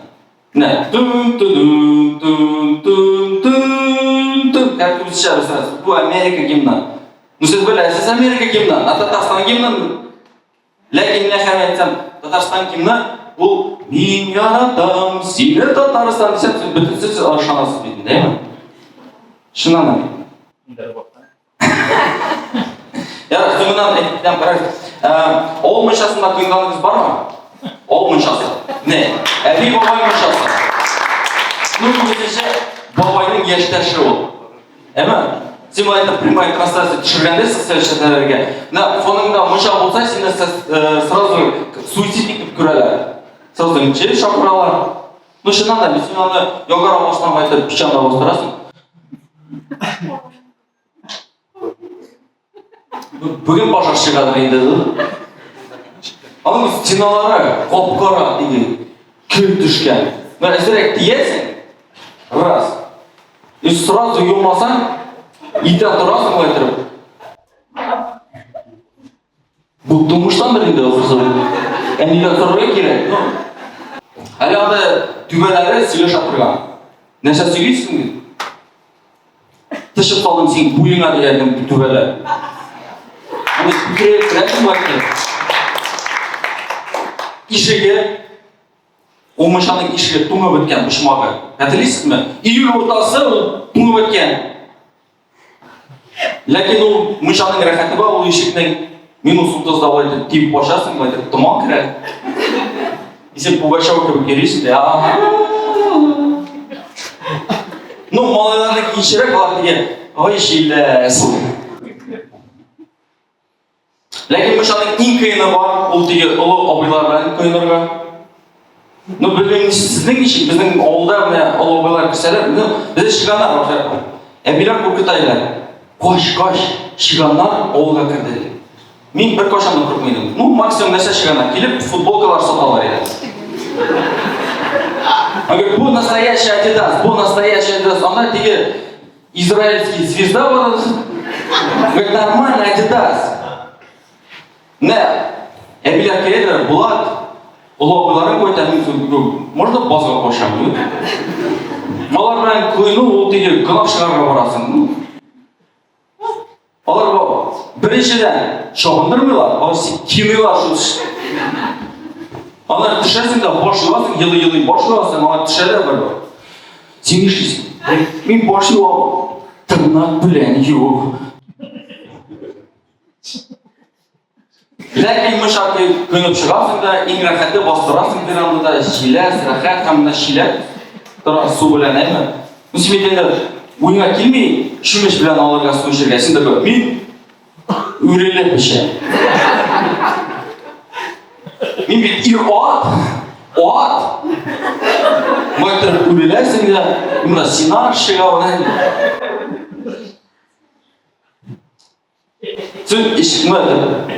Менә тун тун тун тун тун тун. Как үзчә сразу. Бу Америка гимны. Ну, сез беләсез Америка гимны, а Татарстан гимнын Ләкин менә хәзер әйтсәм, Татарстан гимны ул мин яратам сине Татарстан дисәм, сез бөтен сез ышанасыз бит инде, әйме? Чыннан да. Ярар, соңыннан әйтеп китәм, карагыз. Авыл мунчасында коенганыгыз бармы? Авыл мунчасы. Не, әби бабай мунчасы. Ну, күбесенчә бабайның яшьтәше ул. Әмма син болай итеп прямая трансляция төшергәндә социаль челтәрләргә, менә фоныңда мунча булса, сине э, сразу суицидник дип күрәләр. Сразу МЧС чакыралар. Ну, чыннан да, син аны Ялгар авылыннан кайтып печән бастырасың. Бүген пожар чыгадыр инде. Аның стеналары кап-кара теге көл төшкән. Менә әзерәк тиясең. Раз. И сразу юмасаң, иртән торасың болай торып. Бу тумыштандыр инде ахрысы. Әнидән сорарга кирәк. Ну, әле анда түбәләре сөйләшә торган. Нәрсә сөйлисең бит? Тышып салдым син буеңа дигән түбәләр. Аны күкрәк керәсең бакты. Ишеге ул мунчаның ишеге туңып беткән почмагы. Хәтерлисезме? Июль уртасы ул туңып беткән. Ләкин ул мунчаның рәхәте бар, ул ишекнең минус 30-да болай итеп тибеп ачасың, болай итеп томан керә. И син Пугачева кебек йөрисең дә. Ну, малайларның кичерәк алар дигән, ой, җиләс. мунчаның иң кыены бар, ул теге олы абыйлар белән коенырга. Ну, белмим, сезнең ничек, безнең авылда менә олы абыйлар керсәләр, ну, бездә чыганнар вообще. Әбиләр куркыта иде. Кач, кач, чыганнар авылга керде. Мин бер кашан да куркмый идем. Ну, максимум нәрсә чыганнар, килеп футболкалар саталар иде. Говорит, бу настоящий Adidas, бу настоящий Adidas. Анда теге израильский звезда бар. Говорит, нормальный Adidas. Менә әбиләр киләләр, Булат, олы абыйларың кайта, мин можно базга кушам? Алар белән коену ул теге гөнаһ чыгарырга барасың. Ну, алар бу беренчедән чабындырмыйлар, алар киныйлар шул. Алар төшәсең дә баш юасың, елый-елый баш юасың, алар төшәләр бер. Син нишлисең? Мин баш юам, тырнак белән ю. Ләкин мышакы көнеп чыгасың да, иң рәхәте бастырасың верандада, җиләс, рәхәт һәм менә чиләк тора су белән, әйме? Ну, син бит инде уеңа килми, чүмеч белән алырга су эчәргә, син такой, мин үрелеп эчәм. Мин бит ир-ат, ат. Майтыр үреләсең дә, менә синар чыга, менә. Син ишекне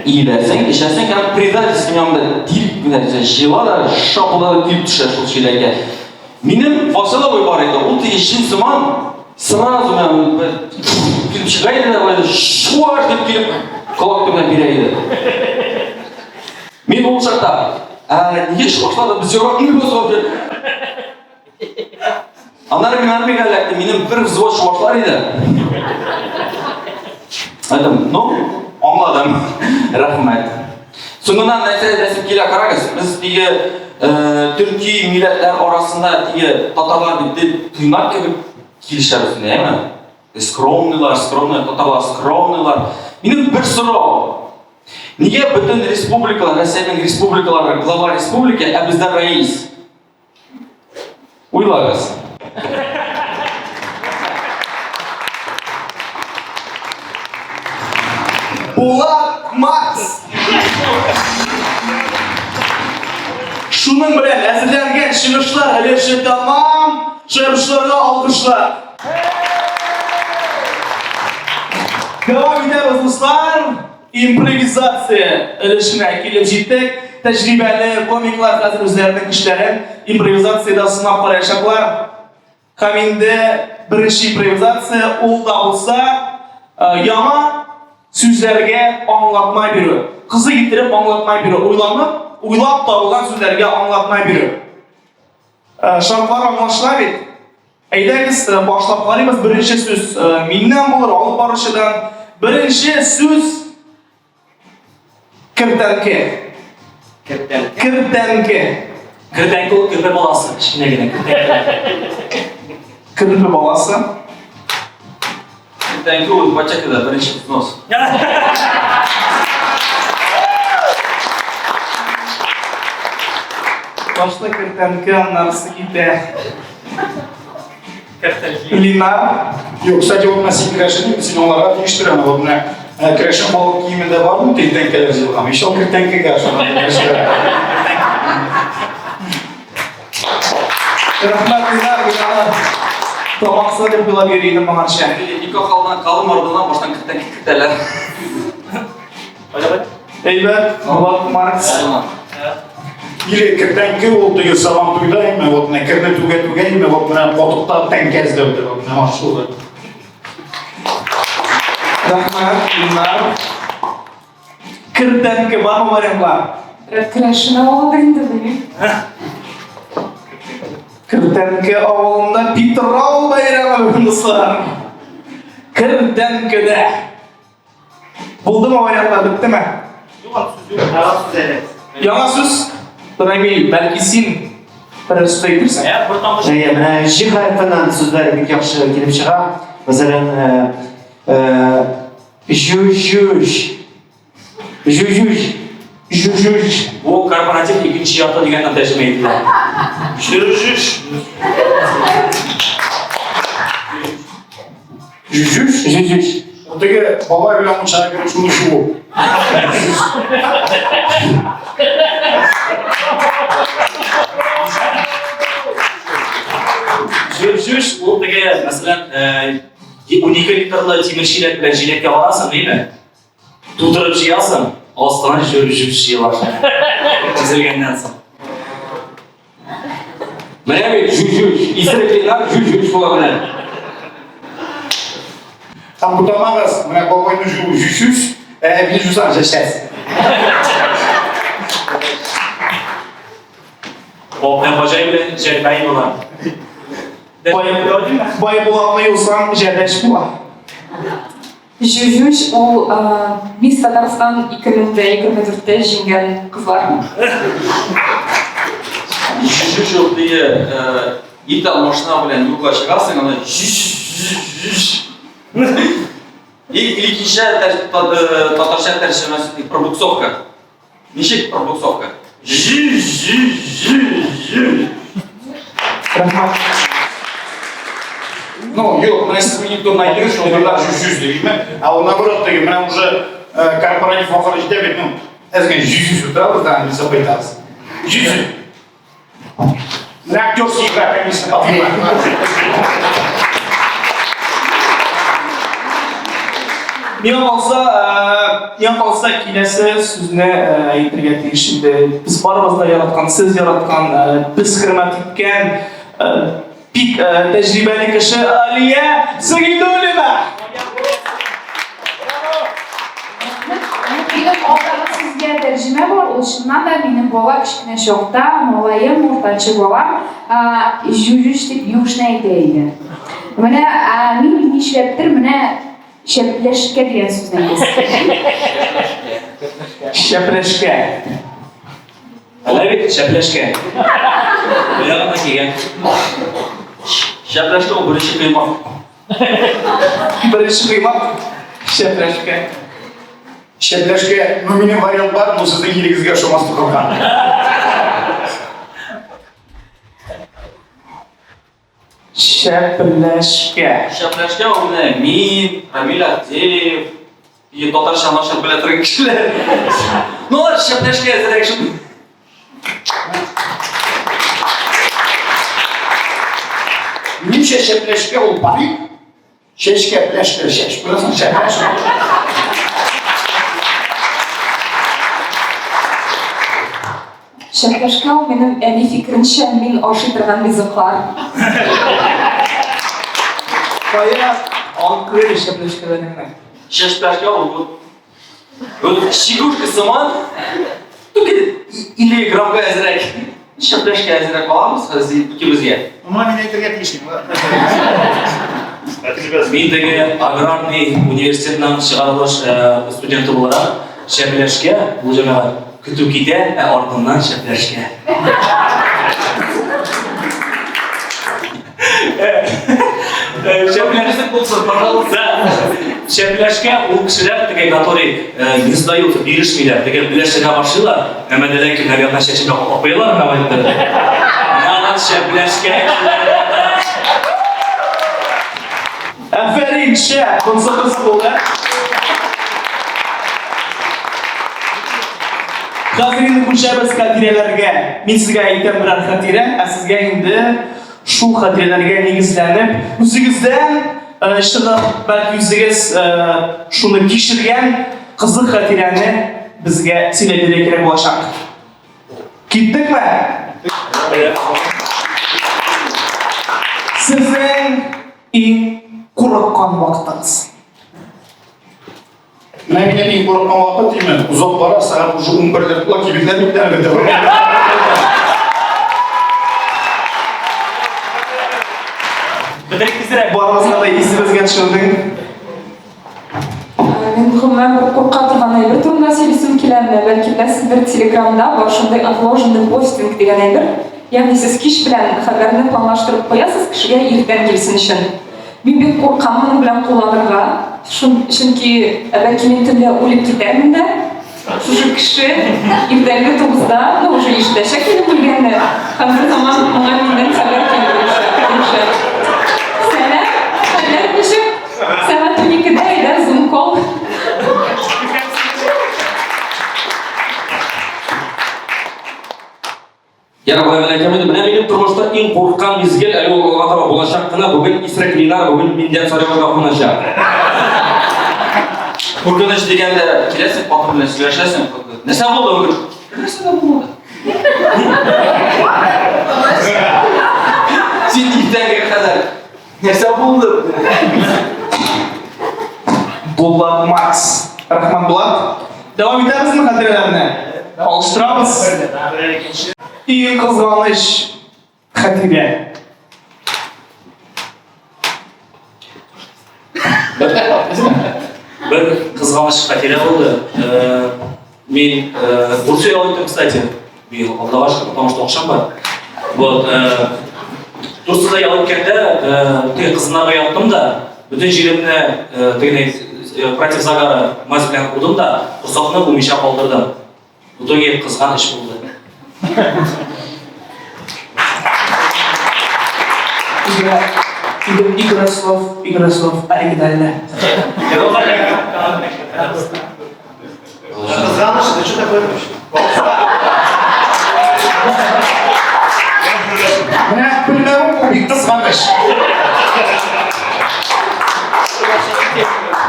иеләсең, эчәсең һәм предательский янында тип нәрсә җыела да шапылда да килеп төшә шул чиләккә. Минем Васил абый бар иде, ул теге җен сыман сразу менә килеп чыга иде дә, шуаш дип килеп колак төбенә бирә иде. Мин ул чакта, ә нигә шуашлады, без яратмыйбыз вообще. Аннары мин армиягә эләктем, минем бер взвод чувашлар иде. Әйтем, ну, аңладым. Рәхмәт. Соңыннан нәрсә әйтәсем килә, карагыз, без теге э, төрки милләтләр арасында теге татарлар бит дип тыйнак кебек килешәбез, әйеме? Скромныйлар, скромный, татарлар скромныйлар. Минем бер сорау. Нигә бөтен республикалар, Россиянең республикалары глава республики, ә бездә рәис? Уйлагыз. Булат Макс. Шуның белән әзерләнгән чыгышлар өлеше тәмам. Чыгышларга алкышлар. Дәвам итәбез, дуслар. Импровизация өлешенә килеп җиттек. Тәҗрибәле комиклар хәзер үзләренең көчләрен импровизациядә сынап караячаклар. Һәм инде беренче импровизация ул да булса э, яңа сүзләргә аңлатма бирү. Кызык иттереп аңлатма бирү. Уйланып, уйлап табылган сүзләргә аңлатма бирү. Э, шартлар аңлашыла бит. Әйдәгез, э, башлап карыйбыз. Беренче сүз э, миннән булыр, алып баручыдан. Беренче сүз кертәнке. Кертәнке. Кертәнке. Кертәнке ул керпе баласы, кечкенә генә кертәнке. Керпе баласы. Кертәнке ул ипотекада беренче взнос. Башта кертәнке, аннарысы китә. Линар. Юк, кстати, вот менә син керәшен, син аларга тиештер аны. Вот менә э, керәшен халык киемендә бармы киртәнкәләр җыелган? Ишел киртәнкәгә ошаган керәшеннәр. Рәхмәт, Линар, мин аны тамакса дип уйлап йөри идем моңарчы. Никах алдыннан калым ардыннан баштан киртәнке кертәләр. Әйбәт, Булат Маркс. Или киртәнке ул теге сабан туйда име, вот менә керне түгә-түгә име, вот менә катыкта тәңкә эзләү дип, вот менә шул. Рәхмәт, Линар. Киртәнке бармы вариантлар? Керәшен авылыдыр инде, белмим. Киртәнке авылында Питрау бәйрәме бүген, дуслар. Киртәнкедә. Булдымы вариантлар, беттеме? Яңа сүз. Рамил, бәлки син бер сүз әйтерсең. Әйе, менә Җ хәрефеннән сүзләр бик яхшы килеп чыга. Мәсәлән, җү-җү-җ. Җү-җү-җ. Җү-җү-җ. Бу корпоратив икенче ярты дигәннән тәрҗемә ителә. Җү-җү-җ. Җү-җү-җ. Җү-җү-җ. Ул теге бабай белән мунчага кереп шуны чугу. Җүш, ул теге, мәсәлән, 12 литрлы тимер чиләк белән җиләккә барасың, әйме? Тутырып җыясың, астына җүш җыела. Төзелгәннән соң. Менә бит җүҗүш, исерек Ленар җүҗүш була менә. Һәм бутамагыз, менә бабайны җу җүшүш, ә әбине жусаң җәшәс. Бабай баҗай белән җәлбәй була. Бай, бай булатны юсаң, җәдәш була. Җүҗүш ул Мисс Татарстан 2024-тә җиңгән кызлар. Җүҗүш ул теге ит алмашына белән юлга чыгасың, аны җүҗ-җүҗ. Или икенче татарча тәрҗемәсе пробуксовка. Ничек пробуксовка? Жи-жи-жи-жи. Рәхмәт. Ну, юк, менә сез минем турында әйттегез, шул берләр җүз-җүз дигәнме? Ә ул наоборот теге, менә уже корпоратив ахыры җитә бит, ну, әз генә җүз-җүз утырабыз да, нәрсә кайтабыз. Җүз. Менә актерский игра, конечно, подъема. Миңа калса, миңа калса киләсе сүзне әйтергә тиеш инде. Без барыбыз да яраткан, сез яраткан, без хөрмәт иткән бик тәҗрибәле кеше Алия Сәгыйдуллина. Минем алдагы сүзгә тәрҗемә бар, ул чыннан да минем бала кечкенә чакта, малаем, уртанчы балам, җүҗүш дип юшны әйтә иде. Менә мин нишләптер менә шәпләшкә дигән сүзне әйтәсем. Шәпләшкә. Алай бит, шәпләшкә. Кая гына кигән. Шәпләшкә ул беренче коймак. Беренче коймак шәпләшкә. Шәпләшкә, ну минем вариант бар, но сезнең илегезгә ошамас куркам. Шәпләшкә. Шәпләшкә ул менә мин, Рамил Агдеев, и татарча начар белә торган кешеләр. Ну, алар шәпләшкә әзерәк шул. Минемчә шәпләшкә ул парик, чәчкә пләшкә чәч. Күрәсең, шәпләшкә. Шәпләшкә ул минем әни фикеренчә мин ашый торган ризыклар. Кая алып керер шәпләшкәләреңне? Шәпләшкә ул вот вот чигушка сыман, только 50 граммга әзрәк. Шәпләшкә әзрәк алабыз хәзер икебезгә. Моңа мин әйтергә тиешмен. Мин теге аграрный университетның чыгарылыш студенты буларак, шәпләшкә, бу җәмәгать көтү китә, ә артыннан шәпләшкә. Шәпләшсек булсын, пожалуйста. Шәпләшкә ул кешеләр теге, которые не сдаются, бирешмиләр, теге беләшергә башлыйлар, әмма дә ләкин наверное чәчен яклап куялар менә инде. Менә шәпләшкә. Афәрин, шәп, монысы кызык булды. Хәзер инде күчәбез хатирәләргә. Мин сезгә әйтәм берәр хатирә, ә сезгә инде шул хатирәләргә нигезләнеп, үзегездән э, чыгып, бәлки үзегез э, шуны кичергән кызык хатирәне безгә сөйләп бирергә кирәк булачак. Киттекме? Сезнең иң курыккан вакытыгыз. Менә минем иң курыккан вакыт димме, озак бара, сәгать уже 11-ләр тула, кибетләр бикләнеп бетә. Бетерик тизрәк. Барыбызга да исебезгә төшердең. Мин гомумән бер курка торган әйбер турында сөйлисем килә. Менә бәлки беләсездер, Телеграмда бар шундый отложенный постинг дигән әйбер. Ягъни сез кич белән хәбәрне планлаштырып куясыз, кешегә иртән килсен өчен. Мин бик куркам моның белән кулланырга, чөнки бәлки мин төнлә үлеп китәрмен дә, шушы кеше иртәнге тугызда, ну, уже ишетәчәк минем үлгәнне, һәм бер заман моңа миннән хәбәр килеп ирешә. Сәлам, хәлләр ничек? Сәгать уникедә әйдә Zoom call. Ярар, болай гына әйтәм инде, менә минем тормышта иң курыккан мизгел әле ул алга таба булачак кына, бүген исерек Линар бүген миндән Сарьялга куначак. Куркыныч дигәндә киләсең, хатын белән сөйләшәсең. Нәрсә булды бүген? Нәрсә дә булмады. Син иртәнгә кадәр нәрсә булды? Булат Макс. Рахмат Булат. Дәвам итәбезме хатирәләрне? Алыштырабыз. Иң кызганыч хатирә. Бер кызганыч хатирә булды. Э, мин э, Турция ял иттем, кстати. Быел Аллага шөкер, потому что акчам бар. Вот, э, Турцияда ял иткәндә, теге кызыннарга яттым да, бөтен җиремне теге против загара мазь белән удым да, корсакны умыйча калдырдым. В итоге кызган эш булды. Игра, игра, игра слов, игра слов, оригинально. Кызганыч, это что такое вообще? Менә белмәвем бу бик кызганыч.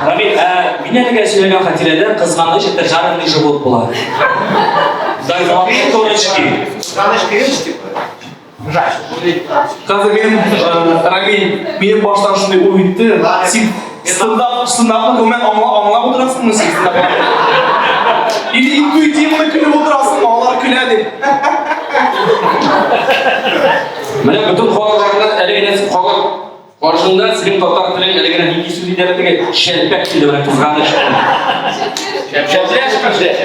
Рамил, ә мин әлегә сөйләгән хатирәдә кызганыч это жареный живот була. Дай золотые корочки. Кызганыч кринж типа. Хәзер минем, э, Рамиль, минем баштан шундый уй үтте. Син стендап, стендапны гомумән аңла, аңлап утырасыңмы син стендапны? Или интуитивно көлеп утырасыңмы, алар көлә дип. Менә бөтен халык алдында әле генә халык каршында синең татар телең әле генә нинди сүз иде әле теге шәлпәк килде менә кызганыч. Шәпләшкә.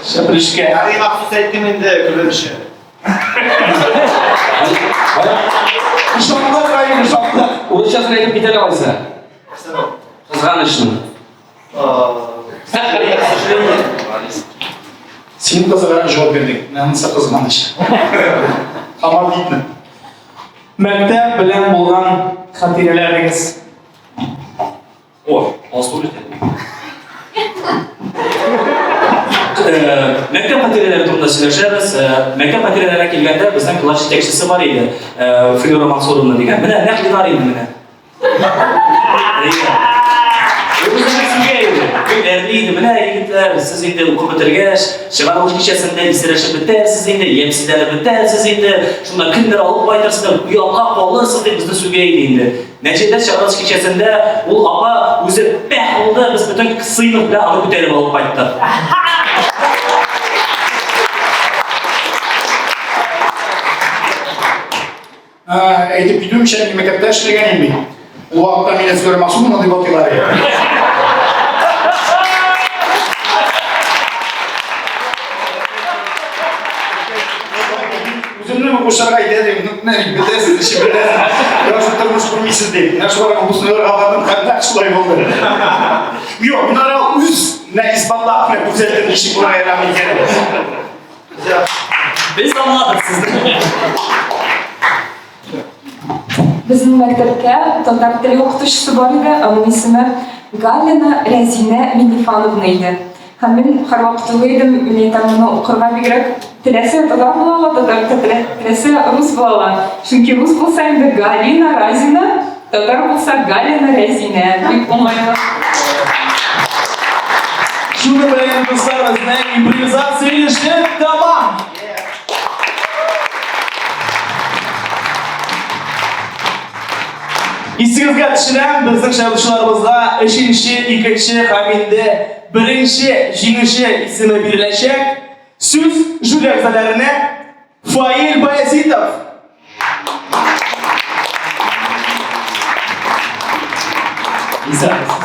Шәплешкә. Ярый махсус әйттем инде көлер өчен. Ышандык, Раил, ышандык. Урысчасын әйтеп китә алайса. Кызганычны. Син кызыграк җавап бирдең. Менә анысы кызганыч. Һаман битме? Мәктәп белән булган хатирәләрегез. О, Алсу бит. Э, мәктәп хатирәләре турында сөйләшәбез. Э, мәктәп хатирәләренә килгәндә безнең класс җитәкчесе бар иде. Э, Флюра Мансуровна дигән. Менә нәкъ Ленар инде менә. Менә егетләр, сез инде укып бетергәч, чыгарылыш кичәсендә исерәшеп бетәрсез инде, ямьсезләнеп бетәрсез инде, шунда кемнәр алып кайтырсыз, оятка калырсыз дип безне сүгә иде инде. Нәтиҗәдә чыгарылыш кичәсендә ул апа үзе пәх булды, без бөтен сыйныф белән аны күтәреп алып кайттык. Әйтеп китүемчә, мин мәктәптә эшләгән идем бит. Ул вакытта мине Флера Максумовна дип атыйлар иде. Үземнең укучыларга әйтә идем, ну, менә бит бетәсез, эчеп бетәсез. Яхшы тормыш күрмисез дип. Менә шуларга выпускнойларга бардым, һәм нәкъ шулай булды. Юк, мин ара үз менә исбатлап, менә күрсәттем, ничек булырга ярамый икәнен. Без аңладык сезне. Безнең мәктәптә татар теле укытучысы бар иде, аның исеме Галина Рәзинә Миннифановна иде. Һәм мин һәрвакыт уйлый идем, мин әйтәм, моны укырга бигрәк теләсә татар була ала, татар теләсә рус була ала. Чөнки рус булса инде Галина Разина, татар булса Галина Рәзинә. Бик уңайлы. Шуны белән, дуслар, безнең импровизация өлеше тәмам. Исегезгә төшерәм, безнең шаяртучыларыбызга өченче, икенче һәм инде беренче җиңүче исеме биреләчәк. Сүз жюри әгъзаларына Фаил Баязитов. Исәнмесез.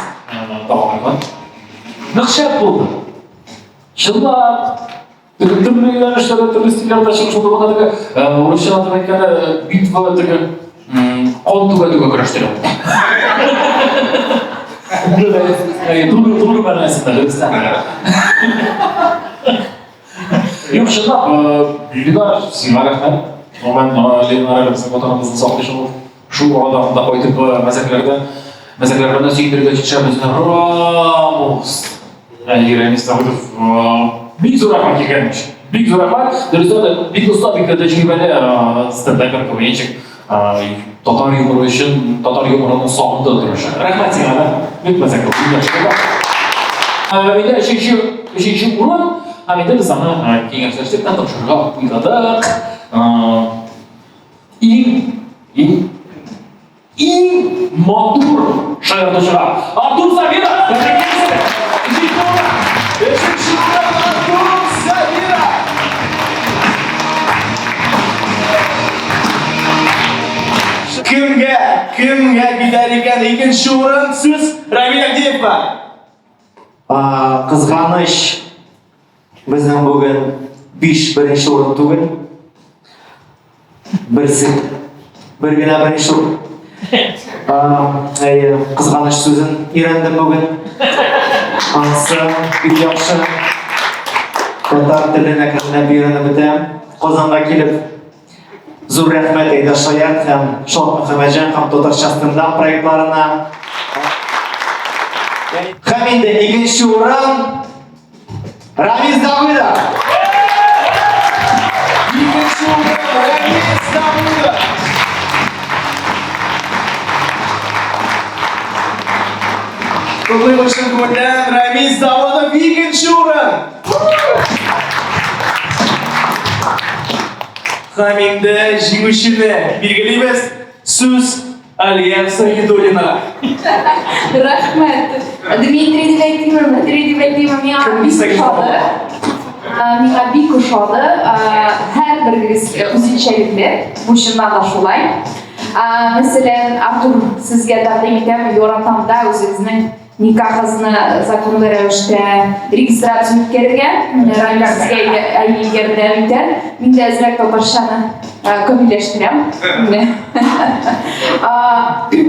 Тагын. Нык шәп булды. Чынлап, Теге төрле юнәлешләрдә, төрле стильләрдә чыгыш булды. Монда теге урысча атап әйткәндә, битва теге кан түгә-түгә көрәштерә. Туры, туры мәгънәсендә, дөрестән. Юк, чынлап, Линар, сиңа рәхмәт. Гомумән, Линар әле безнең ватаныбызны саклый шул. Шул арада монда кайтып мәзәкләрдә, мәзәкләр белән сөендерергә җитешә безне. Рамос! Әле Рамис Давыдов бик зур рәхмәт килгән өчен. Бик зур рәхмәт. Дөрестән дә, бик оста, бик тә тәҗрибәле стендапер, КВНщик. Татар юморы өчен, татар юморының сагында торучы. Рәхмәт сиңа да. Бик мәзәк булды. Бик яхшы булды. Инде өченче, өченче урын. Һәм инде без аны киңәшләштек тә тапшырырга уйладык. Иң, иң Иң матур шаяртучыга Артур Сабиров! Тәбрикләр сезне! Өченче урын! Өченче урын Артур Сабиров! Кемгә, кемгә китәр икән икенче урын? Сүз Рамил Агдеевка. Кызганыч, безнең бүген 5 беренче урын түгел. Берсе, бер генә беренче урын. Әйе, кызганыч сүзен өйрәндем бүген. Анысы бик яхшы. Татар телен әкренләп өйрәнеп бетәм. Казанга килеп Зур рәхмәт Әйдә Шаярт һәм Шат Мөхәммәтҗан һәм Татарча стендап проектларына. Һәм инде икенче урын Рамиз Давыдов. Икенче урын Рамиз Давыдов. Котлыйбыз чын күңелдән Рамиз Давыдов икенче урын. Һәм инде җиңүчене билгелибез. Сүз Алия Сагидуллинага. Рәхмәт. Дмитрий дип әйтимме, Дмитрий дип әйтимме, миңа бик ошады. Миңа бик ошады. Һәрберегез үзенчәлекле. Бу чыннан да шулай. Мәсәлән, Артур, сезгә тәкъдим итәм, яратам да үзегезнең Никахызны законлы рәвештә регистрация үткәрергә. Менә Рамил сезгә ярдәм итәр. Мин дә әзрәк татарчаны камилләштерәм. Менә.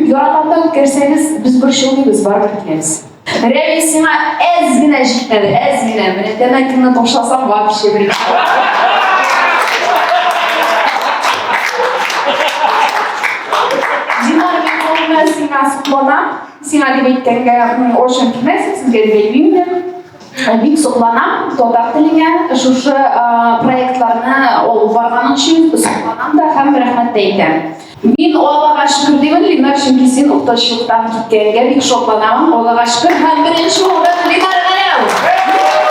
Яратамда үткәрсәгез, без борчылмыйбыз, барыбер киләбез. Рәмил, сиңа әз генә җитмәде, әз генә. Менә тәмәкеңне ташласаң, вообще бер. Динар, мин гомумән сиңа сокланам. Сиңа дип әйткәнгә ачым килмәсен, сезгә дип әйтмим инде. Бик сокланам татар теленә, шушы проектларны алып барганың өчен сокланам да һәм рәхмәт тә әйтәм. Мин Аллага шөкер димен, Линар, чөнки син укытучылыктан киткәнгә бик шатланам. Аллага шөкер һәм беренче урын Линар Галәү!